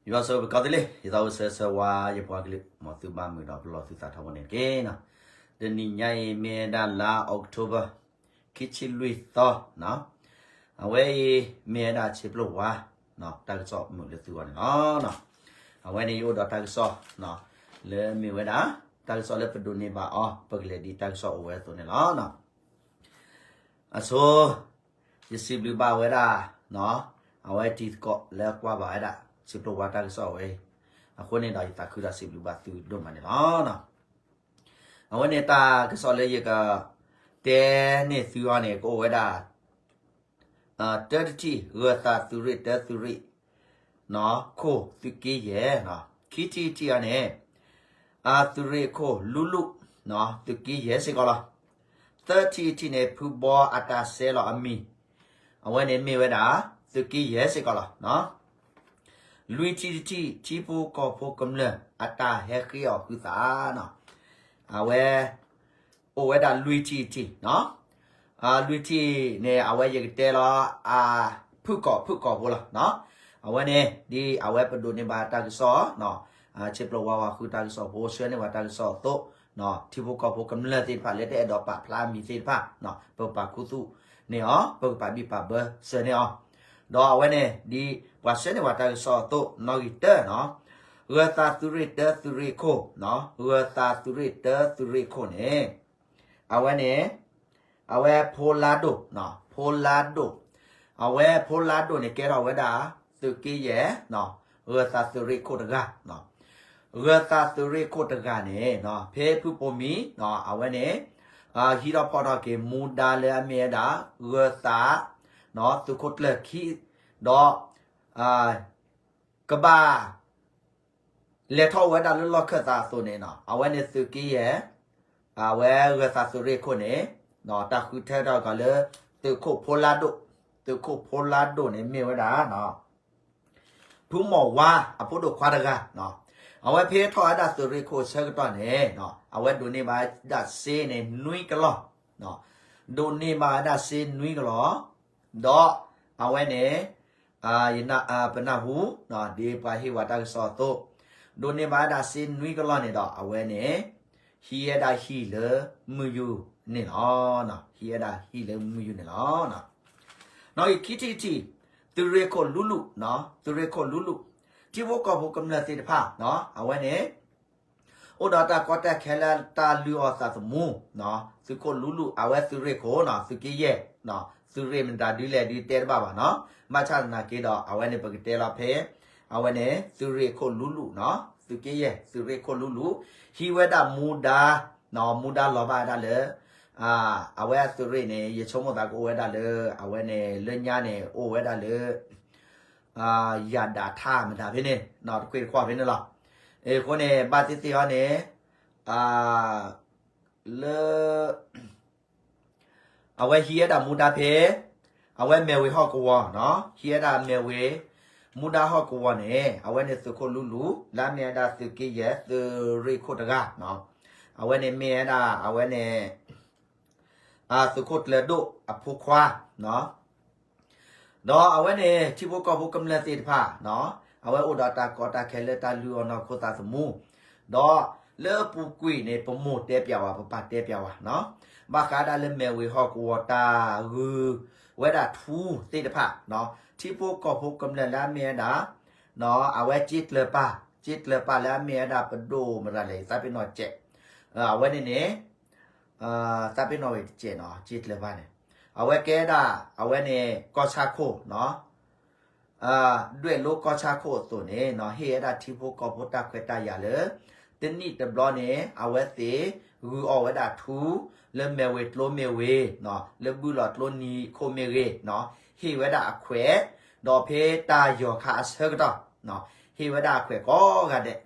ယွၤဆိၣ်ဂ့ၤပကီၢ်သူလ့ၤ ယသးအိၣ်ဆၢဂ့ၤဆၢဝါ ယပှၤကလုာ် မ်သုဘၣ်မုာ်ဒီးပလီၢ်သုသးထီဘိန့ၣ်တက့ၢ်. တနံၤညါအံၤမ့ၢ်ဝဲဒၣ်လါ October ခံဆံလွံၢ်သီ, အဝဲအံၤမ့ၢ်ဝဲဒၣ်ဆံးပျိၣ်ဝါ တၢ်ကစီၣ်မုာ်လၢသုဂီၢ်န့ၣ်လီၤ. အဝဲန့ၣ်ယအိၣ်ဒီးတၢ်ကစီၣ် လၢမ့ၢ်ဝဲဒၣ် တၢ်ကစီၣ်လၢပဒိးန့ၢ်ဘၣ်အီၤ ပကလဲၤဒ်တၢ်ကစီၣ်အိၣ်ဝဲအသိးန့ၣ်လီၤ. အဆိ ယစံးဘျုးဘၣ်ဝဲဒၣ် အဝဲတံၤသကိးလၢကွၢ်ဘၣ်ဝဲဒၣ် ဆံးပျိၣ်ဝါတၢ်ကစီၣ်ဝဲအံၤ, အဃိန့ၣ်ဒီးယသးခုဒီးစံးဘျုးဘၣ်သုဒိၣ်မးန့ၣ်လီၤ. အဝဲန့ၣ်တၢ်ကစီၣ်လၢယကတဲန့ၢ်သုအီၤန့ၣ် ကအိၣ်ဝဲဒၣ် တၢတထံၣ် ဂၢၤသးသုးရ့ၣ်တၢသုးရ့ၣ် ခိၣ်သုးက့ယဲၢ်, ခံထံၣ်တထံၣ်အီၤန့ၣ် သုးရ့ၣ်ခိၣ်လူလူၢ် သုးက့ယဲၢ်စ့ၢ်ကီးလီၤ. သၢထံၣ်တထံၣ်န့ၣ် ဖုဘီအတၢ်စဲလီၤအမံၤ, အဝဲန့ၣ်မ့ၢ်ဝဲဒၣ် သုးက့ယဲၢ်စ့ၢ်ကီးလီၤ. လွံၢ်ထံၣ်တထံၣ် ထံဖိကီၢ်ဖိကမျၢၢ်အတၢ်ဟဲဃ့အီၣ်ဃုာ်သး, အဝဲ အိၣ်ဝဲဒၣ်လွံၢ်ထံၣ်တထံၣ်, လွံၢ်ထံၣ်န့ၣ် အဝဲယကတဲလီၤ အဖုၣ်ကိာ်ဖုၣ်ကိာ်ဖိလီၤ. အဝဲန့ၣ် ဒ်အဝဲပဒိးန့ၢ်ဘၣ်တၢ်ကစီၣ် ဆံးပျိၣ်ဝါဝဲဃုာ်တၢ်ကစီၣ်ဖိ ဆှၢန့ၢ်ဝဲတၢ်ကစီၣ်အသိး, ထံဖိကီၢ်ဖိကမျၢၢ်သ့ၣ်တဖၣ်လၢတအဲၣ်ဒိးပာ်ဖျါအမံၤသ့ၣ်တဖၣ် ပကပာ်ခူသူၣ်န့ၢ်အီၤ, ပကပာ်ဘံၣ်ပာ်ဘၢစၢၤန့ၢ်အီၤ, ဒီးအဝဲန့ၣ် ဒ်ပှၤဆှၢန့ၢ်ဝဲတၢ်ကစီၣ်အသိး နီၣ်ဂံၢ်တၢ ဂၢၤသးသုးရ့ၣ်တၢသုးရ့ၣ်ခိၣ်, ဂၢၤသးသုးရ့ၣ်တၢသုးရ့ၣ်ခိၣ်န့ၣ် အဝဲန့ၣ် အဝဲဖိလါဒိၣ်, ဖိလါဒိၣ်, အဝဲဖိလါဒိၣ်န့ၣ် ကဲထီၣ်ဝဲဒၣ် သုးက့ယဲၢ်, ဂၢၤသးသုးရ့ၣ်ခိၣ်တဂၤ, ဂၢၤသးသုးရ့ၣ်ခိၣ်တဂၤန့ၣ် ဖဲဖုပိာ်မံ အဝဲန့ၣ် ဟံးထီၣ်ဖီၣ်ထီၣ်က့ၤမူဒါလၢအမ့ၢ်ဝဲဒၣ် ဂၢၤသး သုးခိၣ်ကျၢၢ်ခံ, ဒီး ကဘၣ် လဲၤထီၣ်ဝဲဒၣ်လၢလီၢ်ခၢၣ်သးအသိးန့ၣ် အဝဲန့ၣ်သုးက့ယဲၢ်, အဝဲဂၢၤသးသုးရ့ၣ်ခိၣ်န့ၣ် တၢ်ဃုထၢထီၣ်ကီးလၢ သုးခိၣ်ဖိလါဒိၣ်, သုးခိၣ်ဖိလါဒိၣ်န့ၣ်မ့ၢ်ဝဲဒၣ် ဖုမီၢ်ဝါအဖိဒိၣ်ခွါတဂၤ, အဝဲဖဲထီၣ်ဝဲဒၣ်သုးရ့ၣ်ခိၣ်ဆၢကတီၢ်န့ၣ် အဝဲဒိးန့ၢ်ဘၣ်ဒၣ်စ့န့ၣ်နွံကလီၢ်, ဒိးန့ၢ်ဘၣ်ဝဲဒၣ်စ့နွံကလီၢ်, ဒီးအဝဲန့ၣ် ပနၢ်ဟူ ဒ်ပှၤဟ့ၣ်ဝဲတၢ်ကစီၣ်အသိး, ဒိးန့ၢ်ဘၣ်ဝဲဒၣ်စ့နွံကလီၢ်န့ၣ်ဒီး အဝဲန့ၣ် ဟံးဝဲဒၣ်ဟံၣ်လၢမုၢ်ယူၤန့ၣ်လီၤ. ဟံးဝဲဒၣ်ဟံၣ်လၢမုၢ်ယူၤန့ၣ်လီၤ. နီၣ်ဂံၢ်ခံထံၣ်တထံၣ် သုးရ့ၣ်ခိၣ်လူလူၢ်, သုးရ့ၣ်ခိၣ်လူလူၢ်, ထံဖိကီၢ်ဖိကမျၢၢ်သ့ၣ်တဖၣ် အဝဲန့ၣ် အိၣ်ဒီးတၢ်ကီတၢ်ခဲလၢတၢ်လုၢ်အီၣ်သးသမူ, သုးခိၣ်လူလူၢ် အဝဲသုးရ့ၣ်ခိၣ်နီၤ သုးက့ယဲၢ်, သုးရ့ၣ်မတၤဒုလဲၣ်ဒုတဲတဘၣ်ဘၣ်နီၤ, ဘၣ်ဆၣ်သနာ်က့ဒီး အဝဲန့ၣ်ပကတဲလီၤဖဲ အဝဲန့ၣ် သုးရ့ၣ်ခိၣ်လူလူၢ်နီၤ သုးက့ယဲၢ် သုးရ့ၣ်ခိၣ်လူလူၢ် ဟံးဝဲဒၣ်မူဒါ, မူဒါလီၤဘၣ်ဝဲဒၣ်လၢ အဝဲအသုးရ့ၣ်န့ၣ် ယဆိကမိၣ်သးကအိၣ်ဝဲဒၣ်လၢ အဝဲန့ၣ် လၢညါန့ၣ် အိၣ်ဝဲဒၣ်လၢ ယၤဒၣ်ထါမတၤဖဲန့ၣ် တခွ့တခွါဖဲန့ၣ်လီၤ. အဃိန့ၣ် ဘၣ်သ့ၣ်သ့ၣ်အီၤန့ၣ် လၢ အဝဲဟံးဝဲဒၣ်မူဒါဖဲ အဝဲမဲၢ်ဝ့ၤဟီၣ်ကဝီၤနီၤ ဟံးဝဲဒၣ်မဲၢ်ဝ့ၤ မူဒါဟီၣ်ကဝီၤန့ၣ် အဝဲန့ၣ်သုးခိၣ်လူလူၢ် လၢအမ့ၢ်ဝဲဒၣ်သုးက့ယဲၢ် သုးရ့ၣ်ခိၣ်တဂၤနီၤ အဝဲန့ၣ်မ့ၢ်ဝဲဒၣ် အဝဲန့ၣ် သုးခိၣ်ကျၢၤဒိၣ်အဖိခွါ ဒီးအဝဲန့ၣ် ထံဖိကီၢ်ဖိကမျၢၢ်သ့ၣ်တဖၣ် အဝဲအိၣ်ဒီးတၢ်ကီတၢ်ခဲလၢတၢ်လုၢ်အီၣ်နီၢ်ခိသးသမူ, ဒီးလၢအပူၤကွံာ်န့ၣ် ပမိၢ်တဲပျးဝဲ ပပၢ်တဲပျးဝဲ, ဘၣ်ဃးဒၣ်လၢမဲၢ်ဝ့ၤဟီၣ်ကဝီၤတၢ်ဂုၤဝဲဒၣ်ထူသ့ၣ်တဖၣ်, ထံဖိကီၢ်ဖိကမျၢၢ်လၢအမ့ၢ်ဝဲဒၣ် အဝဲက့ကျၢၤပၢ်, က့ကျၢၤပၢ်လၢအမ့ၢ်ဝဲဒၣ်ပဒိၣ်မတၤလဲၣ် သးပ့ၤနီၣ်စဲး, အဝဲန့ၣ်န့ၣ် သးပ့ၤနီၣ်ဝဲတစဲးနီၤ က့ကျၢၤပၢ်န့ၣ်, အဝဲကဲဒၣ် အဝဲန့ၣ် ကီၢ်ဆၣ်ခိၣ်နီၤ ဒွဲၣ်လိကီၢ်ဆၣ်ခိၣ်အသိးန့ၣ် ဟ့ၣ်ဝဲဒၣ်ထံဖိကီၢ်ဖိတၢ်ခွဲးတၢ်ယာ်လၢ တနံၣ်တဘျီန့ၣ် အဝဲသ့ၣ်ဂုၤအီၣ်ဝဲဒၣ်ထူ လၢမဲၢ်ဝ့ၤကျိမ့ၢ်ဂ့ၤ, လၢဘုလီၤကျိနံၤခိၣ်မ့ၢ်ဂ့ၤ, ဟ့ၣ်ဝဲဒၣ်အခွဲး, ဒီးဖဲတၢ်ယီၤခါအဆၢကတီၢ် ဟ့ၣ်ဝဲဒၣ်အခွဲးကိးဂၤဒဲး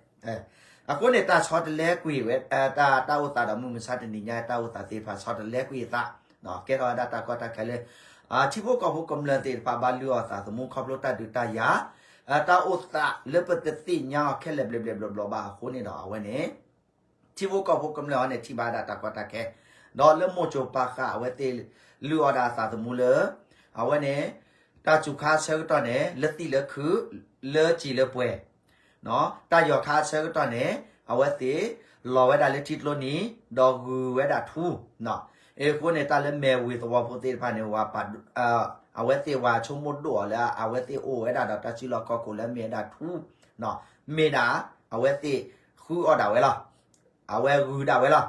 အဃိန့ၣ် တၢ်ဆီတလဲကွံာ်ဝဲ တၢ်အိၣ်သးဒီးမုၢ်မဆါတနံၤညါ တၢ်အိၣ်သးသ့ၣ်တဖၣ်ဆီတလဲကွံာ်အသး, ကဲထီၣ်ဝဲဒၣ်တၢ်ကီတၢ်ခဲလၢ ထံဖိကီၢ်ဖိကမျၢၢ်သ့ၣ်တဖၣ်ဘၣ်လုၢ်အီၣ်သးသမူခီဖျိတၢ်ဒုးတၢ်ယၤ, တၢ်အိၣ်သးလၢပတသ့ၣ်ညါအီၤခဲလၢာ်ဘျဲးဘျဲးဘျီဘျီဘၣ်အဃိန့ၣ်ဒီးအဝဲန့ၣ် ထံဖိကီၢ်ဖိကမျၢၢ်အီၤန့ၣ်ထံၣ်ဘၣ်ဒၣ်တၢ်ကီတၢ်ခဲ, ဒီးလၢမိၢ်ကၠိၤပၢ်ဃာ်အဝဲသ့ၣ်လုၢ်အီၣ်ဒၣ်အသးသမူလၢ အဝဲန့ၣ် တၢ်စူၤခါဆၢကတီၢ်န့ၣ် လၢသံၣ်လၢခုး လၢစံၣ်လၢပှဲၤ တၢ်ယီၤခါအဆၢကတီၢ်န့ၣ် အဝဲသ့ၣ်လီၤဝဲဒၣ်လၢထံကျိနံၤ ဒီးဂုၤဝဲဒၣ်ထူ, အဃိန့ၣ် တၢ်လၢမဲၢ်ဝ့ၤသဝီဖိသ့ၣ်တဖၣ်န့ၣ် အဝဲသ့ၣ်ဝဲဆိကမိၣ်ဒိၣ်အီၤလၢ အဝဲသ့ၣ်အိၣ်ဝဲဒၣ်ဒီးတၢ်စုလီၢ်ခီၣ်ခိၣ်လၢမ့ၢ်ဝဲဒၣ်ထူ, မ့ၢ်ဒၣ် အဝဲသ့ၣ်ဃုအီၣ်ဒၣ်ဝဲလီၤ, အဝဲဂုၤဒၣ်ဝဲလီၤ,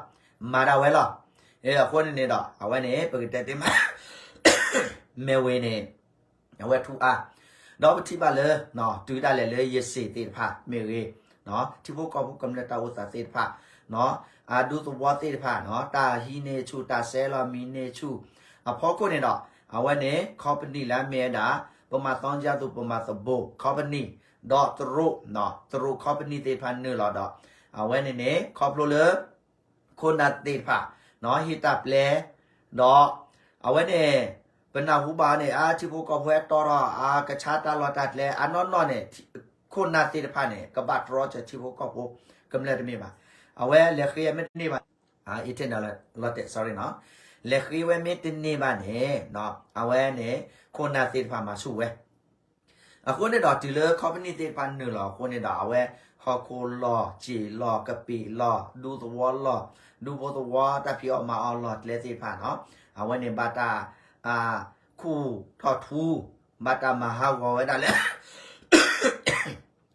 မၤဒၣ်ဝဲလီၤ. အဃိန့ၣ်န့ၣ်ဒီး အဝဲန့ၣ် ပကတဲသ့မး မဲၢ်ဝ့ၤန့ၣ် အဝဲထူအါ, ဒီးပထံၣ်ဘၣ်လၢ တုၤဒၣ်လဲာ်လၢယစ့ၢ်သ့ၣ်တဖၣ်မ့ၢ်ဂ့ၤ, ထံဖိကီၢ်ဖိကမျၢၢ်တၢ်အိၣ်သးသ့ၣ်တဖၣ်, အဒူသဝီသ့ၣ်တဖၣ် တၢ်ဟံးန့ၢ်ဆူၣ် တၢ်ဆဲးလီၤမံၤန့ၢ်ဆူၣ် အဖီခိၣ်န့ၣ်ဒီး အဝဲန့ၣ် company လၢအမ့ၢ်ဝဲဒၣ် ပမၤသီကၠါသူၣ် ပမၤသဘိၣ် company ဒီးတရူး တရူး company သ့ၣ်တဖၣ်နုာ်လီၤဒီး အဝဲန့ၣ်န့ၣ် ခီဖျိလၢ ခိၣ်နၢ်သ့ၣ်တဖၣ် ဟ့ၣ်တၢ်ပျဲ ဒီး အဝဲန့ၣ် ပနၢ်ဟူဘၣ်န့ၣ် အါ ထံဖိကီၢ်ဖိဟဲတီထီၣ် အါ ကဆါတၢ်လီၢ်တၢ်ကျဲ အနီၢ်နီၢ်န့ၣ် ခိၣ်နၢ်သ့ၣ်တဖၣ်န့ၣ် ကဘၣ်တြီစၢၤထံဖိကီၢ်ဖိ ကမျၢၢ်တမ့ၢ်ဘၣ်. အဝဲလဲၤဃ့ဝဲမ့ၢ်တန့ၢ်ဘၣ် အ့ လီၤတဲာ် sorry နီၤ လဲၤဃ့ဝဲမ့ၢ်တန့ၢ်ဘၣ်န့ၣ် အဝဲန့ၣ် ခိၣ်နၢ်သ့ၣ်တဖၣ်မၤဆူၣ်ဝဲ အဃိန့ၣ်ဒီးတုၤလၢ company သ့ၣ်တဖၣ်နုာ်လီၤအဃိန့ၣ်ဒီး အဝဲဟီၣ်ခိၣ်လီၢ် စ့ၣ်လီၢ် ကပ့ၤလီၢ် ဒူသဝီလီၢ် ဒူဖိသဝီ တၢ်ဖံးအီၣ်မၤအီၣ်လီၢ်ကျဲသ့ၣ်တဖၣ်နီၤ အဝဲန့ၣ်ဘၣ်တၢ် ခူၣ်ထီၣ်ထူ ဘၣ်တၢ်မၤဟးဂီၤဝဲဒၣ်လၢ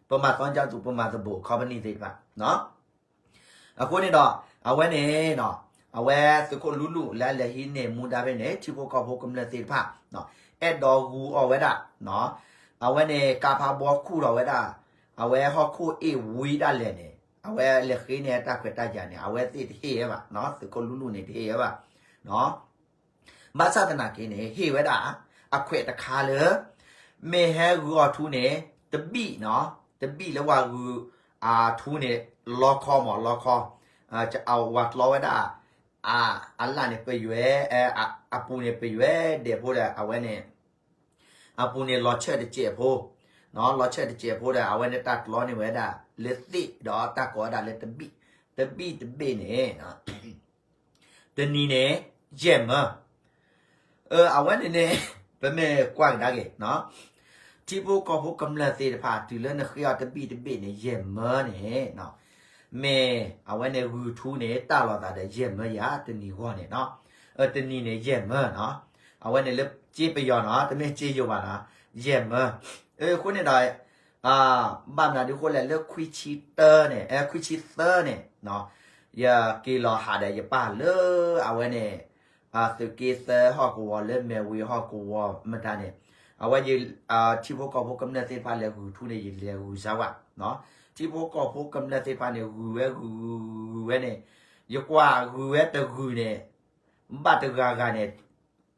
ပမၤသီကၠါသူၣ် ပမၤသဘိၣ် company သ့ၣ်တဖၣ် အဃိန့ၣ်ဒီး အဝဲန့ၣ် အဝဲသုးခိၣ်လူလူလၢအလဲၤဟံးန့ၢ်မူဒါဖဲန့ၣ် ထံဖိကီၢ်ဖိကမျၢၢ်သ့ၣ်တဖၣ် အဲၣ်ဒိးဂုၤအီၣ်ဝဲဒၣ် အဝဲန့ၣ် ကါဖးဘီခူၣ်ထီၣ်ဝဲဒၣ် အဝဲဟီၣ်ခိၣ်အ့ၣ်ဝံဒၣ်လဲာ်န့ၣ် အဝဲလဲၤဃ့န့ၢ်တၢ်ခွဲးတၢ်ယာ်န့ၣ် အဝဲသ့ၣ်တဟ့ၣ်ဝဲဘၣ် သုးခိၣ်လူလူန့ၣ်တဟ့ၣ်ဝဲဘၣ် ဘၣ်ဆၣ်သနာ်က့န့ၣ် ဟ့ၣ်ဝဲဒၣ် အခွဲးတခါလၢ မ့ၢ်ဟဲဂုၤအီၤထူန့ၣ် တဘံၣ်နီၤ တဘံၣ်လၢဝၤဂုၤအထူန့ၣ် လီခီမး လီခီ အဝၤကျီဝဲဒၣ် အလၣ်န့ၣ်ပယွဲ အပူၤန့ၣ်ပယွဲဒဲးဖိဒီး အဝဲန့ၣ် အပူၤန့ၣ်လီၤဆၢၣ်တစဲးဖိ လီၤဆၢၣ်တစဲးဖိဒီး အဝဲန့ၣ်တၢ်ကျီန့ၢ်ဝဲဒၣ်လၢသ့ၣ်ဒီးတၢ်ကိးဝဲဒၣ်လၢတဘံၣ် တဘံၣ်တဘ့ၣ်န့ၣ် တနံၤန့ၣ် ယဲၢ်မၢ အဝဲန့ၣ်န့ၣ် ပမ့ၢ်ကွၢ်ကဒါက့ၤ ထံဖိကီၢ်ဖိကမျၢၢ်သ့ၣ်တဖၣ် တုၤလၢနဃ့အီၤတဘံၣ်တဘ့ၣ်န့ၣ် ယဲၢ်မၢန့ၣ် မ့ၢ်အဝဲန့ၣ်ဂုၤထူန့ၣ် တၢ်လီၤသးဒီးယဲၢ်မၢယၤ တနံၤဂီၢ်န့ၣ် တနံၤန့ၣ်ယဲၢ်မၢနီၤ အဝဲန့ၣ်လၢစ့ပယီၤနီၤ တမ့ၢ်စ့ယိၤဘၣ်နီၤ ယဲၢ်မၢ အဃိန့ၣ်ဒီး ဘၣ်မနုၤဒ်အဃိလဲၣ် လၢခွံဆံတၢန့ၣ် အဲ ခွံဆံသၢန့ၣ် ယက့ၤလီၤဟးဒီးယပၢ်လၢအဝဲန့ၣ် သုးက့သၢဟီၣ်ကဝီၤလၢမဲၢ်ဝ့ၤဟီၣ်ကဝီၤမတၤန့ၣ် အဝဲ ထံဖိကီၢ်ဖိကမျၢၢ်သ့ၣ်တဖၣ်လဲၤဂုၤထူန့ၣ် ယလဲၤဂုၤစါဝဲ ထံဖိကီၢ်ဖိကမျၢၢ်သ့ၣ်တဖၣ်န့ၣ် ဂုၤဝဲဂုၤဂုၤဂုၤဝဲန့ၣ် ယကွၢ်ဂုၤဝဲတဂုၤန့ၣ် ဘၣ်တဂၤဂၤန့ၣ်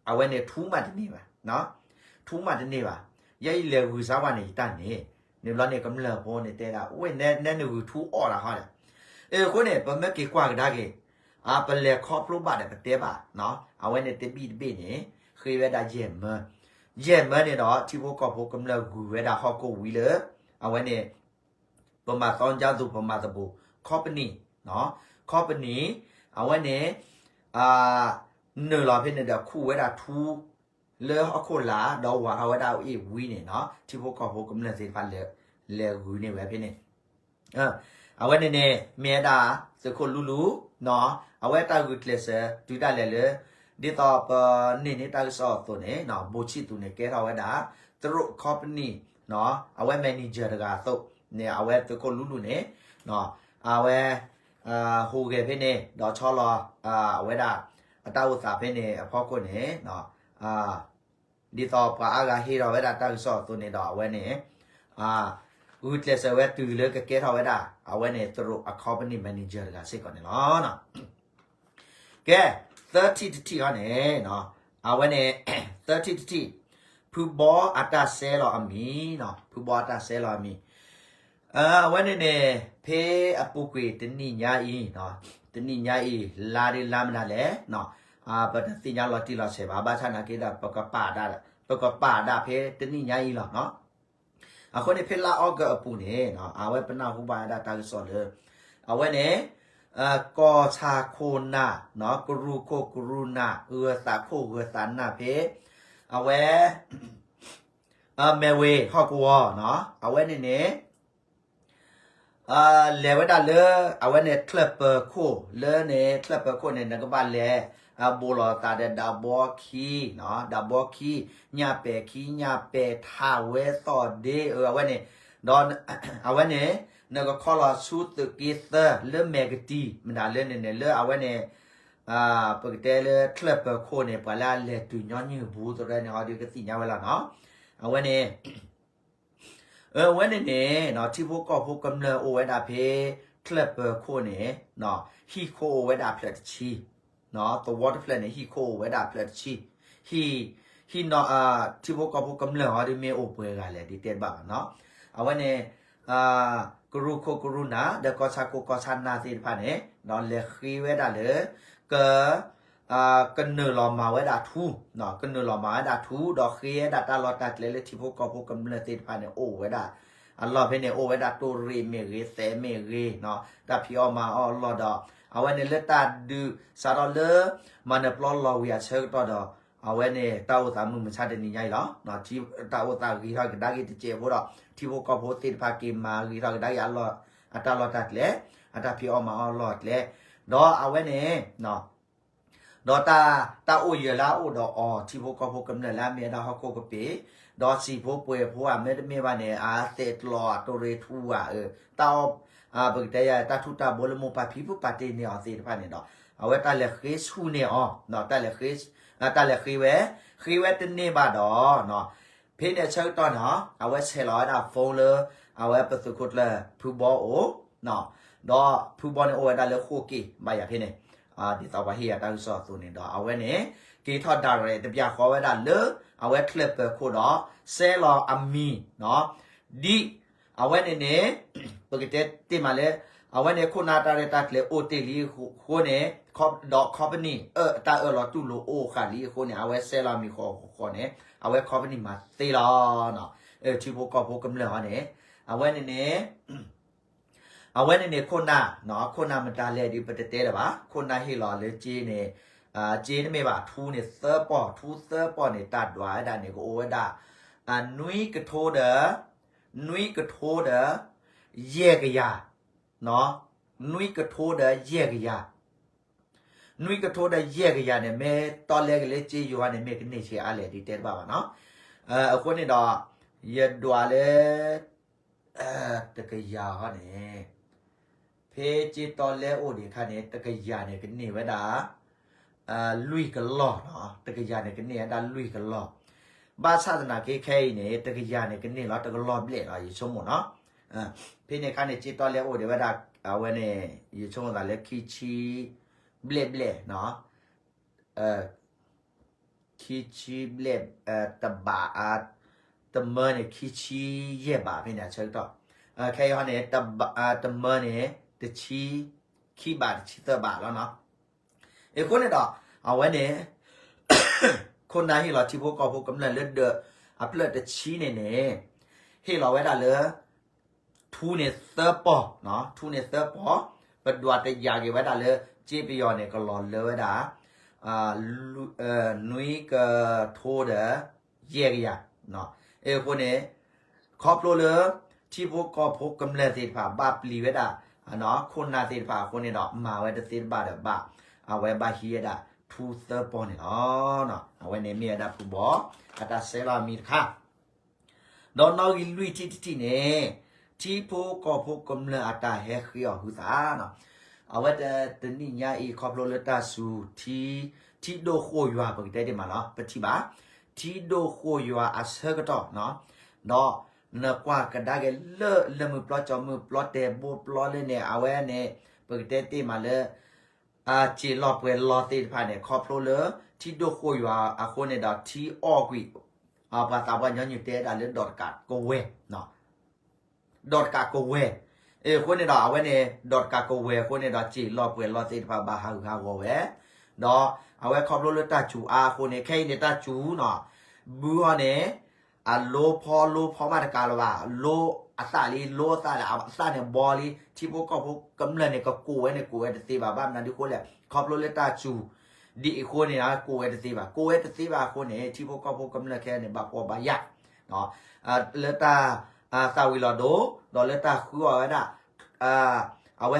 အဝဲန့ၣ်ထူမးတန့ၢ်ဘၣ် ထူမးတန့ၢ်ဘၣ် ယဲယလဲၤဂုၤစါဝဲန့ၣ် ယတၢ်န့ၣ် န့ၣ်ဘျီန့ၣ်ကမျၢၢ်ဖိန့ၣ်တဲဒၣ် ဝဲနဲနဂုၤထူအီၣ်တၢ်ဟီဒီး အဃိန့ၣ် ပမ့ၢ်က့ၤကွၢ်ကဒါက့ၤ ပလဲၤခီဖျိဘၣ်ဒီးပတဲဘၣ် အဝဲန့ၣ်တဘံၣ်တဘ့ၣ်န့ၣ် ဃ့ဝဲဒၣ်ယဲၢ်မၢ ယဲၢ်မၢန့ၣ်ဒီး ထံဖိကီၢ်ဖိကမျၢၢ်ဂုၤဝဲဒၣ်ဟီၣ်ခိၣ်ဝံၤလၢ အဝဲန့ၣ် ပမၤသီကၠါသူၣ် ပမၤသဘိၣ် company company အဝဲန့ၣ် နုာ်လီၤဖဲန့ၣ်ဒီးခူၣ်ဝဲဒၣ်ထူ လၢဟီၣ်ခိၣ်လာ် ဒီးဝၤထီၣ်ဝဲဒၣ်အ့ၣ်ဝံန့ၣ်နီၤ ထံဖိကီၢ်ဖိကမျၢၢ်သ့ၣ်တဖၣ်လဲၤဂုၤန့ၢ်ဝဲဖဲန့ၣ် အဝဲန့ၣ်န့ၣ် မ့ၢ်ဝဲဒၣ်သုးခိၣ်လူလူ အဝဲတၢ်ဂုာ်ကျဲးစၢးတုၤဒၣ်လဲာ်လၢ ဒ်သိးပန့ၢ်န့ၢ်တၢ်ကစီၣ်အသိးန့ၣ် ဘိၣ်ဆံၣ်သူးန့ၣ် ကဲထီၣ်ဝဲဒၣ် တရူး company အဝဲ manager တဂၤအသိးန့ၣ် အဝဲသုးခိၣ်လူလူန့ၣ် အဝဲ ဟူးဂဲၤဖဲန့ၣ် ဒီးဆီလီၤ အဝဲဒၣ် အတၢ်အိၣ်သးဖဲန့ၣ်အဖီခိၣ်န့ၣ် ဒ်သိးပှၤအါဂၤဟ့ၣ်ထီၣ်ဝဲဒၣ်တၢ်ကစီၣ်အသိးန့ၣ်ဒီး အဝဲန့ၣ် ဂုာ်ကျဲးစၢးဝဲတုၤလၢကကဲထီၣ်ဝဲဒၣ် အဝဲန့ၣ်တရူးအ company manager တဂၤစ့ၢ်ကီးန့ၣ်လီၤ. ကဲ သၢထံၣ်တထံၣ်အံၤန့ၣ် အဝဲန့ၣ် သၢထံၣ်တထံၣ် ဖုဘီအတၢ်ဆဲးလီၤအမံၤ ဖုဘီအတၢ်ဆဲးလီၤအမံၤ အဝဲန့ၣ်န့ၣ် ဖဲအပူၤကွံာ်တနံၣ်ညါအံၤ တနံၣ်ညါအံၤ လါဒ်လါမနုၤလဲၣ် ပတသ့ၣ်ညါလီၤတံၢ်လီၤဆဲးဘၣ် ဘၣ်ဆၣ်နာ်က့ဒီး ပကပာ်ဒၣ် ပကပာ်ဒၣ်ဖဲတနံၣ်ညါအံၤလီၤ. အဃိန့ၣ် ဖဲလါအီကူးအပူၤန့ၣ် အဝဲပနၢ်ဟူဘၣ်ဝဲဒၣ်တၢ်ကစီၣ်လၢ အဝဲန့ၣ် ကီၢ်ဆၣ်ခိၣ်နၢ် ကရူၢ်ခိၣ်ကရူၢ်နၢ် ဂၢၢ်သးခိၣ်ဂၢၢ်သးနၢ်ဖဲ အဝဲ မဲၢ်ဝ့ၤဟီၣ်ကဝီၤ အဝဲန့ၣ်န့ၣ် လဲၤဝဲဒၣ်လၢ အဝဲန့ၣ်ချၢၣ်ပၢၤခိၣ် လၢန့ၣ် ချၢၣ်ပၢၤခိၣ်န့ၣ် နကဘၣ်လဲၤ ဘူးလိာ်သးဒီးဒးဘီခံ, ဒးဘီခံ, ညၣ်ပဲာ်ခံ, ညၣ်ပဲာ်ထးဝဲသီၣ်ဒ့ အဝဲန့ၣ်, ဒီး အဝဲန့ၣ် နကခီလီၤဆူသုးက့သၢ လၢမဲာ်ကတံၤ မတၤလၢန့ၣ်န့ၣ် လၢအဝဲန့ၣ် ပကတဲလၢချၢၣ်ပၢၤခိၣ်န့ၣ် ပှၤလၢအလဲၤတုၤညီနုၢ်ဘူးသရၢန့ၣ် ဟီဒုးကသ့ၣ်ညါဝဲလီၤနီၤ. အဝဲန့ၣ် အဝဲန့ၣ်န့ၣ် ထံဖိကီၢ်ဖိကမျၢၢ်အိၣ်ဝဲဒၣ်ဖဲ ချၢၣ်ပၢၤခိၣ်န့ၣ် ဟံၣ်ခိၣ်အိၣ်ဝဲဒၣ်ဖျၢၣ်တဆံ, သဝီတဖျၢၣ်န့ၣ် ဟံၣ်ခိၣ်အိၣ်ဝဲဒၣ်ဖျၢၣ်တဆံ, ဟံၣ် ဟံၣ်နီၤ ထံဖိကီၢ်ဖိကမျၢၢ်ဟီဒုးမ့ၢ်အိၣ်ပှဲၤဂၤလဲၣ် ဒ်တဲတဘၣ်ဘၣ်နီၤ. အဝဲန့ၣ် ကရူၢ်ခိၣ်ကရူၢ်နၢ် ဒီးကီၢ်ဆၣ်ခိၣ်ကီၢ်ဆၣ်နၢ်သ့ၣ်တဖၣ်န့ၣ် ဒီးလဲၤဃ့ဝဲဒၣ်လၢ က ကနုာ်လီၤမၤဝဲဒၣ်ထူ, ကနုာ်လီၤမၤဝဲဒၣ်ထူ ဒီးဃ့ဝဲဒၣ်တၢ်လီၢ်တၢ်ကျဲလၢထံဖိကီၢ်ဖိကမျၢၢ်သ့ၣ်တဖၣ်န့ၣ် အိၣ်ဝဲဒၣ် အလီၢ်ဖဲန့ၣ် အိၣ်ဝဲဒၣ်တိၢ်ရ့ၣ်မ့ၢ်ဂ့ၤ သဲးမ့ၢ်ဂ့ၤ, တၢ်ဖံးအီၣ်မၤအီၣ်အလီၢ်ဒီး အဝဲန့ၣ်လၢတၢ်ဒုးစးထီၣ်လၢ မၤနၢၤပျီလီၤဝံၤအဆၢကတီၢ်ဒီး အဝဲန့ၣ် တၢ်အိၣ်သးမုၢ်မဆါတနံၤညါအံၤလီၤ. တၢ်အိၣ်သးဂ့ၤထီၣ်ကဒါက့ၤတစဲးဖိဒီး ထံဖိကီၢ်ဖိသ့ၣ်တဖၣ်က့ၤမၤဂ့ၤထီၣ်ကဒါက့ၤအလီၢ် အတၢ်လီၢ်တၢ်ကျဲ, အတၢ်ဖံးအီၣ်မၤအီၣ်အလီၢ်အကျဲ, ဒီးအဝဲန့ၣ် ဒီးတၢ် တၢ်အိၣ်ယၢၤလၢအအိၣ်ဒီးအီၤ ထံဖိကီၢ်ဖိကမျၢၢ်လၢအမ့ၢ်ဝဲဒၣ်ဟီၣ်ခိၣ်ကပ့ၤ, ဒီးစံာ်ဖိပှဲၤဖိဧါ မ့တမ့ၢ်ဘၣ်န့ၣ် အသဲးကျီအတိၢ်ရ့ၣ်ထူဧါ, တၢ်အီၣ် ပကတဲယၤ တၢ်ထူးတၢ်ဘိလၢမိၢ်ပၢ်ဖံဖုပာ်တ့ၢ်န့ၢ်အီၤသ့ၣ်တဖၣ်န့ၣ်ဒီး အဝဲတၢ်လဲၤဃ့ဆူၣ်န့ၢ်အီၤ, တၢ်လဲၤဃ့ တၢ်လဲၤဃ့ဝဲ, ဃ့ဝဲတန့ၢ်ဘၣ်ဒီး ဖဲန့ၣ်အဆၢကတီၢ်န့ၣ် အဝဲဆဲးလီၤဝဲဒၣ် phone လၢ အဝဲပသုးခိၣ်ကျၢၢ်ဖုဘီအိၣ်, ဒီးဖုဘီန့ၣ်အိၣ်ဝဲဒၣ်လၢဃိၣ်က့ၣ်ဘၣ်ယၤဖဲန့ၣ်, ဒ်သိးပှၤဟ့ၣ်ယၤတၢ်ကစီၣ်အသိးန့ၣ်ဒီး အဝဲန့ၣ် က့ၤထီၣ် direct တဘျီဃီဝဲဒၣ်လၢ အဝဲချၢၣ်ပၢၤခိၣ်ဒီး ဆဲးလီၤအမံၤ ဒ် အဝဲန့ၣ်န့ၣ် ပကတဲတ့ၢ်မးလၢ အဝဲန့ၣ်ခိၣ်နၢ်တၢ်ရဲၣ်တၢ်ကျဲၤအိၣ်တ့ၢ်လံအဃိန့ၣ် ဒီး company အၢ တၢ်အၢၣ်လီၤတူၢ်လိာ်အိၣ်ဃာ်လံအဃိန့ၣ် အဝဲဆဲးလီၤမံၤဃီဃီန့ၣ် အဝဲ company မၤသ့လီၤ. ထံဖိကီၢ်ဖိကမျၢၢ်ဟီန့ၣ် အဝဲန့ၣ်န့ၣ် အဝဲန့ၣ်န့ၣ်ခိၣ်နၢ်, ခိၣ်နၢ်မတၤလဲၣ်ဒုးပတတဲလၢၤဘၣ်, ခိၣ်နၢ်ဟ့ၣ်လီၤလၢက့န့ၣ်, က့တမ့ၢ်ဘၣ် ထူန့ၣ်သၢပီၢ်, ထူသၢပီၢ်န့ၣ် တၢ်ဒွးဝဲဒၣ်န့ၣ် ကအိၣ်ဝဲဒၣ် နွံကထိဒီး, နွံကထိဒီး ယဲၢ်ကယၤ, နွံကထိဒီးယဲၢ်ကယၤ, နွံကထိဒီးယဲၢ်ကယၤန့ၣ် မ့ၢ်တီလဲက့ၤလၢက့ယွၤန့ၣ် မ့ၢ်ကန့ၢ်ဆံးအါလဲၣ်ဒုးတဲတဘၣ်ဘၣ်နီၤ. အဃိန့ၣ်ဒီး ယဒွးလၢ တကယၤဟီန့ၣ်, ဖဲက့တီလဲအိၣ်ဒံးအခါန့ၣ် တကယၤန့ၣ် ကန့ၢ်ဝဲဒၣ် လွံၢ်ကလီၢ်နီၤ, တကယၤန့ၣ် ကန့ၢ်ဝဲဒၣ်လွံၢ်ကလီၢ်. ဘၣ်ဆၣ်သနာ်က့ခဲအံၤန့ၣ် တကယၤန့ၣ် ကန့ၢ်လီၤတကလီၢ်ဘျဲၣ်လီၤ ယဆိကမိၣ်နီၤ. ဖဲန့ၣ်အခါန့ၣ် က့တီလဲအိၣ်ဒံးဝဲဒၣ် အဝဲန့ၣ် ယဆိကမိၣ်သးလၢခံဆံဘျဲၣ်ဘျဲၣ်နီၤ. ခံဆံဘျဲၣ်, တဘး, တမၢန့ၣ် ခံဆံယဲၢ်ဘးဖဲန့ၣ်အဆၢကတီၢ်. ခဲအံၤဟီန့ၣ် တမၢန့ၣ် တဆံခံဘး တဆံသၢဘးလီၤနီၤ. အဃိန့ၣ်ဒီး အဝဲန့ၣ် ခိၣ်နၢ်ဟ့ၣ်လီၤထံဖိကီၢ်ဖိကမျၢၢ်လၢဒၢးအဖျၢၣ်တဆံန့ၣ်န့ၣ် ဟ့ၣ်လီၤဝဲဒၣ်လၢ ထူန့ၣ်သၢပီၢ်, ထူန့ၣ်သၢပီၢ်, ပဒွးတယာ်က့ၤဝဲဒၣ်လၢ က့ပယီၤန့ၣ် ကလီၤလၢဝဲဒၣ် နွံကထိဒီး ယဲၢ်ကယၤ. အဃိန့ၣ် ခီဖျိလၢ ထံဖိကီၢ်ဖိကမျၢၢ်သ့ၣ်တဖၣ် ဘၣ်ပျံၤဝဲဒၣ် ခိၣ်နၢ်သ့ၣ်တဖၣ်အဃိန့ၣ်ဒီး မၤဝဲတသ့တဘၣ်ဒီးဘၣ် အဝဲဘၣ်ဟံးဝဲဒၣ်ထူသၢပီၢ်န့ၣ်လီၤ. အဝဲန့ၣ်မ့ၢ်ဝဲဒၣ်ဖုဘီ အတၢ်ဆဲးလီၤမံၤတခါ ဒီးနီၣ်ဂံၢ်လွံၢ်ထံၣ်တထံၣ်န့ၣ် ထံဖိကီၢ်ဖိကမျၢၢ်အတၢ်ဟဲဃ့အီၤဟုသးနီၤ. အဝဲတနံၣ်ညါအံၤခီဖျိလၢတၢ်စူၤ ထံ ထံဒိၣ်ဃိၣ်ယွၤ ပကတဲတ့ၢ်မးလီၤ ပထံၣ်ဘၣ် ထံဒိၣ်ဃိၣ်ယွၤအဆၢကတီၢ်နီၤ. ဒီးနကွၢ်ကဒါက့ၤလၢ လၢမုၢ်ပျီကၠီမုၢ်ပျီတဲာ်ဘိပျီလၢန့ၣ် အဝဲန့ၣ် ပကတဲတ့ၢ်မးလၢ စ့လီၤပှဲၤလီၤသ့ၣ်တဖၣ်န့ၣ် ခီဖျိလၢ ထံဒိၣ်ဃိၣ်ယွၤအဃိန့ၣ်ဒီး ထံအီၣ်ကွံာ် ပှၤသးပှၢ်ညီနုၢ်တဲဒၣ်လၢဒီးတကးကဝဲၤ ဒီးတကးကဝဲၤ. အဃိန့ၣ်ဒီး အဝဲန့ၣ် ဒီးတကးကဝဲၤအဃိန့ၣ်ဒီး စ့လီၤပှဲၤလီၤသ့ၣ်တဖၣ်ဘၣ်ဟးဂူာ်ဟးဂီၤဝဲ, ဒီးအဝဲခီဖျိလၢတၢ်စူၤအါအဃိန့ၣ် ခဲအံၤန့ၣ်တၢ်စူၤနီၤ, ဘုဟီန့ၣ် အလိဖီလိဖီမးတကးလၢၤဘၣ်, လိအသးလံ လိအသးလံ အသးန့ၣ်ဘီလံ, ထံဖိကီၢ်ဖိကမျၢၢ်န့ၣ် ကကိးဝဲန့ၣ် ကိးဝဲတသ့ဘၣ်, ဘၣ်မနုၤဒ်အဃိလဲၣ်, ခီဖျိလၢတၢ်စူၤ ဒ်အဃိန့ၣ် ကိးဝဲတသ့ဘၣ်, ကိးဝဲတသ့ဘၣ်အဃိန့ၣ် ထံဖိကီၢ်ဖိကမျၢၢ်ခဲအံၤန့ၣ် ဘၣ်ဖှီၣ်ဘၣ်ယာ် လၢတၢ်သၣ်ဝံၤလီၤဒိ ဒီးလၢတၢ်ဃုအီၣ်ဝဲဒၣ် အဝဲ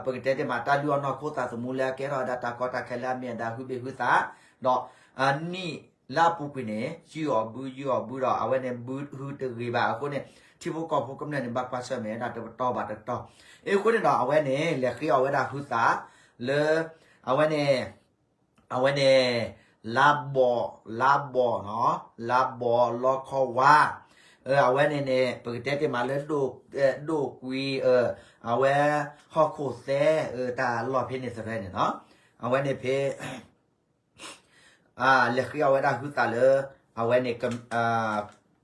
ပကတဲတ့ၢ်မး တၢ်လုၢ်အီၣ်နီၢ်ခိသးသမူလၢအကဲထီၣ်ဝဲဒၣ်တၢ်ကီတၢ်ခဲလၢအမ့ၢ်ဝဲဒၣ်ဟုဘ့ၣ်ဟုသး, ဒီး နံၣ်လၢအပူၤကွံာ်န့ၣ် ယုၢ်အီၤဘုယုၢ်အီၤဘုဒီး အဝဲန့ၣ်ဘုဟုတဂ့ၤဘၣ်အဃိန့ၣ် ထံဖိကီၢ်ဖိကမျၢၢ်န့ၣ် ဘၣ်ကွၢ်ဆၢၣ်မဲာ်ဝဲဒၣ်တပတီၢ်ဘၣ်တပတီၢ်. အဃိန့ၣ်ဒီး အဝဲန့ၣ် လဲၤဃ့အီၣ်ဝဲဒၣ်ဟုသး လၢ အဝဲန့ၣ် အဝဲန့ၣ် လါဘီၣ် လါဘီၣ်နီၤ လါဘီၣ်လီခီဝါ, အဝဲန့ၣ်န့ၣ် ပကတဲတ့ၢ်မးလၢ ဒိၣ်ကွံ အဝဲ ဟီၣ်ခိၣ်သဲ တၢ်လီၢ်ဖဲန့ၣ်သရဲန့ၣ်နီၤ, အဝဲန့ၣ်ဖဲ လဲၤဃ့အီၣ်ဝဲဒၣ်ဟုသးလၢ အဝဲန့ၣ် ကီၢ်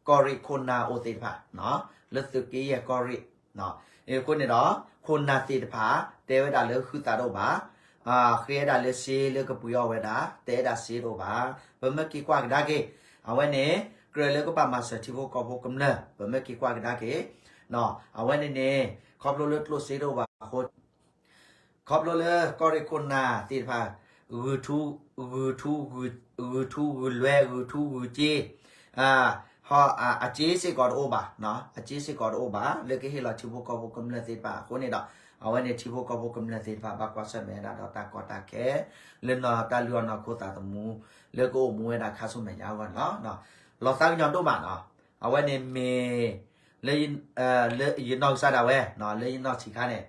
ရ့ၣ်ခိၣ်နၢ်အိၣ်သ့ၣ်တဖၣ် လၢသုးက့ယဲၢ်ကီၢ်ရ့ၣ်, အဃိန့ၣ်ဒီး ခိၣ်နၢ်သ့ၣ်တဖၣ် တဲဝဲဒၣ်လၢဟုသးတအိၣ်ဘၣ်, ဃ့ဝဲဒၣ်လၢစ့လၢကပှ့ၤအီၣ်ဝဲဒၣ် တဲဝဲဒၣ်စ့တအိၣ်ဘၣ်, ပမ့ၢ်က့ၤကွၢ်ကဒါက့ၤ, အဝဲန့ၣ် ကြၢးလၢကဘၣ်မၤစၢၤထံဖိကီၢ်ဖိကမျၢၢ် ပမ့ၢ်က့ၤကွၢ်ကဒါက့ၤ, အဝဲန့ၣ်န့ၣ် ခီဖျိလၢကျိၣ်စ့တအိၣ်ဘၣ်အဃိ ခီဖျိလၢကီၢ်ရ့ၣ်ခိၣ်နၢ်သ့ၣ်တဖၣ် ဂုာ်ထူ ဂုာ်ထူ ဂုာ်ထူဂုာ်လွဲ ဂုာ်ထူဂုာ်စ့, အစ့စ့ၢ်ကီးတအိၣ်ဘၣ်, အစ့စ့ၢ်ကီးတအိၣ်ဘၣ် လၢကဟ့ၣ်လီၤထံဖိကီၢ်ဖိကမျၢၢ်သ့ၣ်တဖၣ်အဃိန့ၣ်ဒီး အဝဲန့ၣ်ထံဖိကီၢ်ဖိကမျၢၢ်သ့ၣ်တဖၣ် ဘၣ်ကွၢ်ဆၢၣ်မဲာ်ဝဲဒၣ်ဒီးတၢ်ကီတၢ်ခဲ လၢနီၢ်တၢ်လုၢ်အီၣ်နီၢ်ခိသးသမူ လၢကအိၣ်မူဝဲဒၣ်ခါဆူမဲာ်ညါအဂီၢ်န့ၣ်လီၤ. လီၤသးကညီၤဒိၣ်မးနီၤ, အဝဲန့ၣ်မ့ၢ် လၢ လၢယနီၢ်ကစၢ်ဒၣ်ဝဲ လၢယနီၢ်ဆံးခါန့ၣ်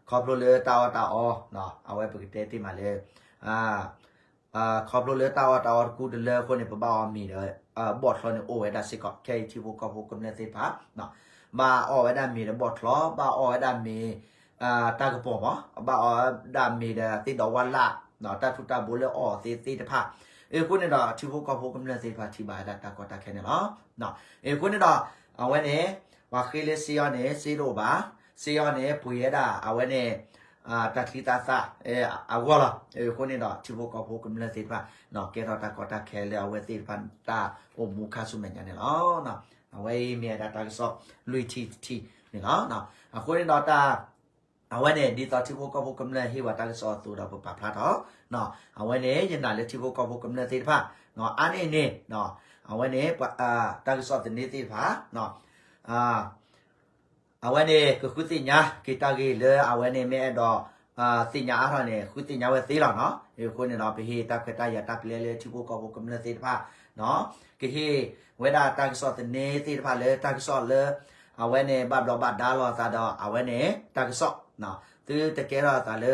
ခီဖျိလၢတၢ်အီၣ်တၢ်အီ အဝဲပကတဲတ့ၢ်မးလၢ ခီဖျိလၢတၢ်အီၣ်တၢ်အီတကူတလၢအဃိန့ၣ် ပဘၣ်အီၣ်မ့ၤဒီး ဘီၣ်ချီန့ၣ်အိၣ်ဝဲဒၣ်စ့ၢ်ကီး ခဲအံၤထံဖိကီၢ်ဖိကမျၢၢ်သ့ၣ်တဖၣ် ဘၣ်အီၣ်ဝဲဒၣ်မ့ၤဒီးဘီၣ်ချီ ဘၣ်အီၣ်ဝဲဒၣ်မ့ၤ တၢ်ကပီၤမး ဘၣ်အီၣ်ဝဲဒၣ်မ့ၤဒီးသ့ၣ်ဒီးဝါလၢ် တၢ်ထူးတၢ်ဘိလၢအီၣ်သ့သ့ၣ်တဖၣ်, အဃိန့ၣ်ဒီး ထံဖိကီၢ်ဖိကမျၢၢ်သ့ၣ်တဖၣ်ထံၣ်ဘၣ်ဝဲဒၣ်တၢ်ကီတၢ်ခဲန့ၣ်လီၤ. အဃိန့ၣ်ဒီး အဝဲန့ၣ် ပှၤဃ့လၢစ့အီၤန့ၣ် စ့တအိၣ်ဘၣ်, စ့အီၤန့ၣ် ပှ့ၤဝဲဒၣ် အဝဲန့ၣ် တၢ်ချံတၢ်သၣ် အဂီၢ်လီၤ. အဃိန့ၣ်ဒီး ထံဖိကီၢ်ဖိကမျၢၢ်သ့ၣ်တဖၣ် ကဲထီၣ်တၢ်ကီတၢ်ခဲလၢအဝဲသ့ၣ်တဖၣ်တၢ်အိၣ်မူခါဆူမဲာ်ညါန့ၣ်လီၤ. အဝဲအံၤမ့ၢ်ဝဲဒၣ်တၢ်ကစီၣ်လွံၢ်ထံၣ်တထံၣ်န့ၣ်လီၤ. အဃိန့ၣ်ဒီးတၢ် အဝဲန့ၣ် ဒ်သိးထံဖိကီၢ်ဖိကမျၢၢ်ဟ့ၣ်ဝဲတၢ်ကစီၣ်အသိးဒီးပပာ်ဖျါထီၣ်, အဝဲန့ၣ် ယနာ်လၢထံဖိကီၢ်ဖိကမျၢၢ်သ့ၣ်တဖၣ် အါန့ၢ်န့ၣ် အဝဲန့ၣ် တၢ်ကစီၣ်သန့သ့ၣ်တဖၣ် အဝဲန့ၣ် ကဃုသ့ၣ်ညါက့ၤတၢ်ဂ့ၢ်လၢအဝဲန့ၣ်မ့ၢ်အဲၣ်ဒိး သ့ၣ်ညါအါထီၣ်န့ၣ် ဃုသ့ၣ်ညါဝဲသ့လီၤနီၤ. အဃိန့ၣ်ဒီး ပဟ့ၣ်တၢ်ခွဲးတၢ်ယာ်တၢ်ပျဲလၢထံဖိကီၢ်ဖိကမျၢၢ်သ့ၣ်တဖၣ် ကဟ့ၣ်ဝဲဒၣ်တၢ်ကစီၣ်သန့သ့ၣ်တဖၣ်လၢတၢ်ကစီၣ်လၢ အဝဲန့ၣ် ဘၣ်ဘျီးဘၣ်ဒါလိာ်သးဒီး အဝဲန့ၣ် တၢ်ကစီၣ် သုတကဲထီၣ်အသးလၢ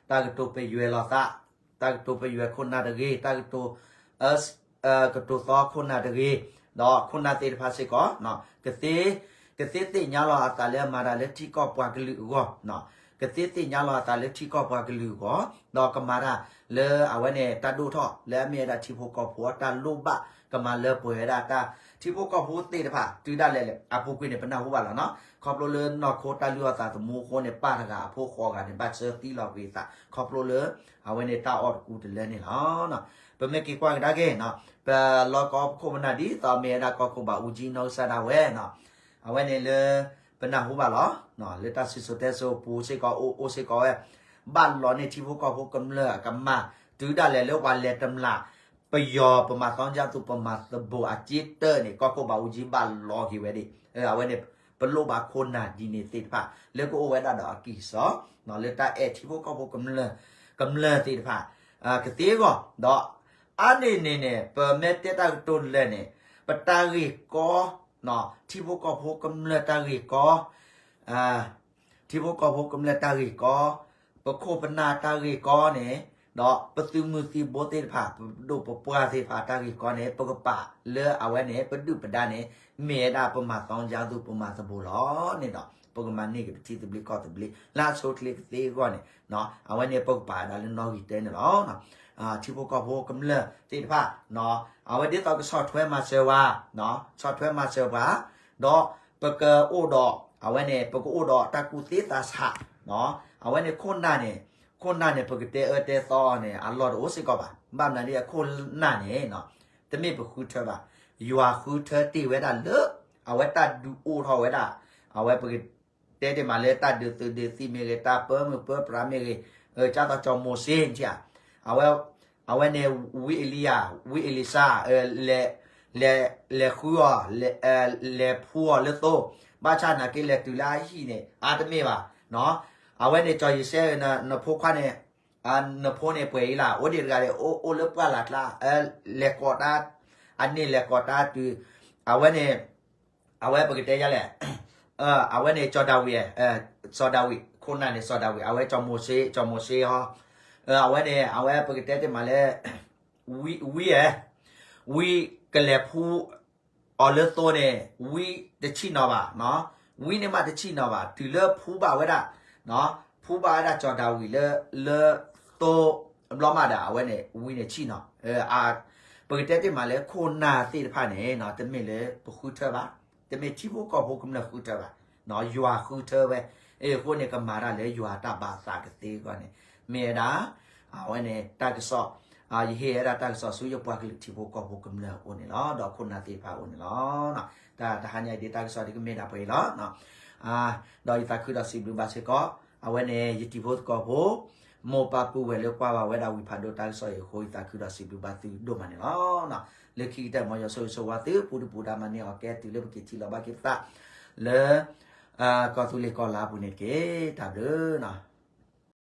တၢ်ကတိၤပယွဲလိာ်သး တၢ်ကတိၤပယွဲခိၣ်နၢ်တဂ့ၤ, တၢ်ကတိၤ ကတိၤသီခိၣ်နၢ်တဂ့ၤ, ဒီးခိၣ်နၢ်သ့ၣ်တဖၣ်စ့ၢ်ကီး ကသ့ ကသ့သ့ၣ်ညါလီၤအသးလၢမၤတၢ်လၢထံကီၢ်ပှၤကလုာ်အဂီၢ်, ကသ့သ့ၣ်ညါလီၤအသးလၢထံကီၢ်ပှၤကလုာ်အဂီၢ်, ဒီးကမၤတၢ်လၢအဝဲန့ၣ် တၢ်ဒိၣ်ထီၣ်လၢအမ့ၢ်ဝဲဒၣ်ထံဖိကီၢ်ဖိအတၢ်လိၣ်ဘၣ် ကမၤလၢပှဲၤဝဲဒၣ်တၢ် ထံဖိကီၢ်ဖိသ့ၣ်တဖၣ် တုၤဒၣ်လဲာ်အပူၤကွံာ်န့ၣ် ပနၢ်ဟူဘၣ်လီၤနီၤ. ခီဖျိလၢနီၢ်ခိတၢ်လုၢ်အီၣ်သးသမူအဃိန့ၣ် ပၢ်တဂၤအဖိဃိးဂၤန့ၣ် ဘၣ်စၢသံလီၤကွံာ်အသး ခီဖျိလၢ အဝဲန့ၣ်တၢ်အီၣ်တကူတလၢန့ၣ်လီၤ. ပမ့ၢ်က့ၤကွၢ်ကဒါက့ၤ ပလီၢ်ကီၢ်ပခိၣ်ပနၢ်ဒ်သိးမ့ၢ်ဝဲဒၣ်ကီၢ်ခိၣ်ဘၣ်အူကၠံနီၢ်ကစၢ်ဒၣ်ဝဲနီၤ အဝဲန့ၣ်လၢ ပနၢ်ဟူဘၣ်လီၤ လၢတၢ်စံၣ်စိၤတဲစိၤအပူၤစ့ၢ်ကီး အိၣ်စ့ၢ်ကီးဝဲ ဘၣ်လီၤန့ၢ်ထံဖိကီၢ်ဖိကမျၢၢ်အကမၢ် တုၤဒၣ်လဲာ်လၢပှၤလဲၤတမျၢ် ပယီၤပမၤသီကၠၢ်သူ ပမၤသဘိးအစ့တၢၢ်န့ၣ် ကီၢ်ခိၣ်ဘၣ်အူကၠံဘၣ်လီၤက့ၤဝဲဒၣ် အဝဲန့ၣ် ပလိၣ်ဘၣ်ခိၣ်နၢ်ဒ်န့ၣ်သ့ၣ်တဖၣ် လၢကအိၣ်ဝဲဒၣ်ဒီးအကံၢ်စီ လၢတၢ်အဲၣ်ထံဖိကီၢ်ဖိကမျၢၢ် ကမျၢၢ်သ့ၣ်တဖၣ် ကသ့အဂီၢ် ဒီး အါန့ၢ်န့ၣ်န့ၣ် ပမ့ၢ်တဲတၢ်ကတိၤလၢာ်န့ၣ် ပတၢ်ဂ့ၢ်ကီ ထံဖိကီၢ်ဖိကမျၢၢ်တၢ်ဂ့ၢ်ကီ ထံဖိကီၢ်ဖိကမျၢၢ်တၢ်ဂ့ၢ်ကီ ပခိၣ်ပနၢ်တၢ်ဂ့ၢ်ကီန့ၣ် ဒီးပသုးမုၢ်သံၣ်ဘိသ့ၣ်တဖၣ် ပဒိၣ်ပပှၢ်သ့ၣ်တဖၣ်တၢ်ဂ့ၢ်ကီန့ၣ် ပကပာ်လၢအဝဲန့ၣ် ပဒုၣ်ပဒါန့ၣ် မ့ၢ်ဝဲဒၣ်ပမၤသီကၠၢ်သူ ပမၤသဘိးလီၤန့ၣ်ဒီး ပကမၤန့ၢ်က့ၤပထံသဘျ့ကီၢ်သဘျ့ လၢအဆိအချ့ကသ့အဂီၢ်န့ၣ် အဝဲန့ၣ်ပကပာ်ဝဲဒၣ်လၢနီၣ်ဂံၢ်တၢန့ၣ်လီၤ. ထံဖိကီၢ်ဖိကမျၢၢ်သ့ၣ်တဖၣ် အဝဲဒ်သိးကဆီၣ်ထွဲမၤစၢၤပှၤ ဆီၣ်ထွဲမၤစၢၤပှၤ ဒီးပကအိၣ်ဒီး အဝဲန့ၣ် ပကအိၣ်ဒီးတၢ်ကူၣ်သ့သးဆး အဝဲန့ၣ်ခိၣ်နၢ်န့ၣ် ခိၣ်နၢ်န့ၣ် ပကတဲအၢတဲသီအီၤန့ၣ် အလီၢ်တအိၣ်စ့ၢ်ကီးဘၣ်. ဘၣ်မနုၤဒ်အခိၣ်နၢ်န့ၣ် တမ့ၢ်ပဃုထၢဘၣ်. ယွၤဃုထၢတ့ၢ်ဝဲဒၣ်လၢ အဝဲတၢ်ဒုးအိၣ်ထီၣ်ဝဲဒၣ် အဝဲပကတဲတ့ၢ်မးလၢတၢ်ဒုးသုးဒုးသံၣ်မ့ၢ်ဂ့ၤ တၢ်ပၢမုၢ်ပၢပြးမ့ၢ်ဂ့ၤ ကၢ်သိးကၠီၤမိၤၡ့ အဝဲ အဝဲန့ၣ် ဝံအ့လံယၤ ဝံအ့လံၡါ လဲၤ လဲၤဃုအီၤ, လဲၤဖှူအီၤလၢသိ, ဘၣ်ဆၣ်နာ်က့လဲၤတုၤလၢအဟံၣ်န့ၣ် အါတမ့ၢ်ဘၣ်. အဝဲန့ၣ် ကၠီၤယံၤစဲ နဖိခွါန့ၣ်, နဖိန့ၣ်ပှဲၤအံၤလၢ်, အိၣ်ဒံးတဂၤန့ၣ် အိၣ်လၢပှၢ်လၢ်ကျါ, လဲၤကိးတၢ်, အန့ၣ်လဲၤကိးတၢ်တုၤ, အဝဲန့ၣ်, အဝဲပကတဲယလဲၣ်, အဝဲန့ၣ် စီၤဒၤဝံး, စီၤဒၤဝံး, ခိၣ်နၢ်န့ၣ် စီၤဒၤဝံး, အဝဲကၠီၤမိၤၡ့, ကၠီၤမိၤၡ့ဟီ, အဝဲန့ၣ် အဝဲပကတဲတ့ၢ်မးလၢ ဝံဧၢ, ဝံကလဲၤဖှူအီၤလၢသိန့ၣ် ဝံတဆံၣ်နီၤဘၣ်, ဝံန့ၣ်မးတဆံၣ်နီၤဘၣ်, တုၤလၢဖှူဘၣ်ဝဲဒၣ်, ဖှူဘၣ်ဝဲဒၣ်စီၤဒၤဝံးလၢ, လၢသိဘျီမးဒီး အဝဲန့ၣ် ဝံန့ၣ်ဆံၣ်နီၤ, ပကတဲတ့ၢ်မးလၢခိၣ်နၢ်သ့ၣ်တဖၣ်န့ၣ် တမ့ၢ်လၢပဃုထၢဘၣ်, တမ့ၢ်ထံဖိကီၢ်ဖိကမျၢၢ်ဃုထၢဘၣ်, ယွၤဃုထၢဝဲ, အဃိန့ၣ် ကမၤတၢ်လၢယွၤတၢ်ဘၣ်သးကသ့အဂီၢ်န့ၣ်, မ့ၢ်ဝဲဒၣ်, အဝဲန့ၣ်တၢ်ကစီၣ်, ယဟ့ၣ်ဝဲဒၣ်တၢ်ကစီၣ်ဆူယပှၤကလုာ်ထံဖိကီၢ်ဖိကမျၢၢ်အအိၣ်န့ၣ်လီၤ. ဒီးခိၣ်နၢ်သ့ၣ်တဖၣ်အအိၣ်န့ၣ်လီၤ. တၢ်တဟါညါအံၤဒ်တၢ်ကစီၣ်ဒ်ကမ့ၢ်ဒၣ်ပှဲၤအံၤလီၤ. ဒီးယသးခုဒီးစံးဘျုးဘၣ်စ့ၢ်ကီး, အဝဲန့ၣ်ယတံၤဖိသကိးဖိ, မိၢ်ပၢ်ပုၢ်ဝဲၢ်လၢကွၢ်ဘၣ်ဝဲဒၣ်ဝံၤဖးဒိၣ်တၢ်ကစီၣ်အံၤအဃိ ယသးခုဒီးစံးဘျုးဘၣ်သုဒိၣ်မးန့ၣ်လီၤ. လၢခံကတၢၢ်မ်ယွၤဆိၣ်ဂ့ၤဆိၣ်ဝါသု ပူၤဒုၣ်ပူၤဒါမၤန့ၢ်အီၣ်ကဲတုၤလၢပက့ၤထံၣ်လိာ်ဘၣ်က့ၤပသး, လၢ ကီၢ်သူလ့ၤကီၢ်လါအပူၤန့ၣ်တက့ၢ်. တၢ်ဘျုးနီၤ.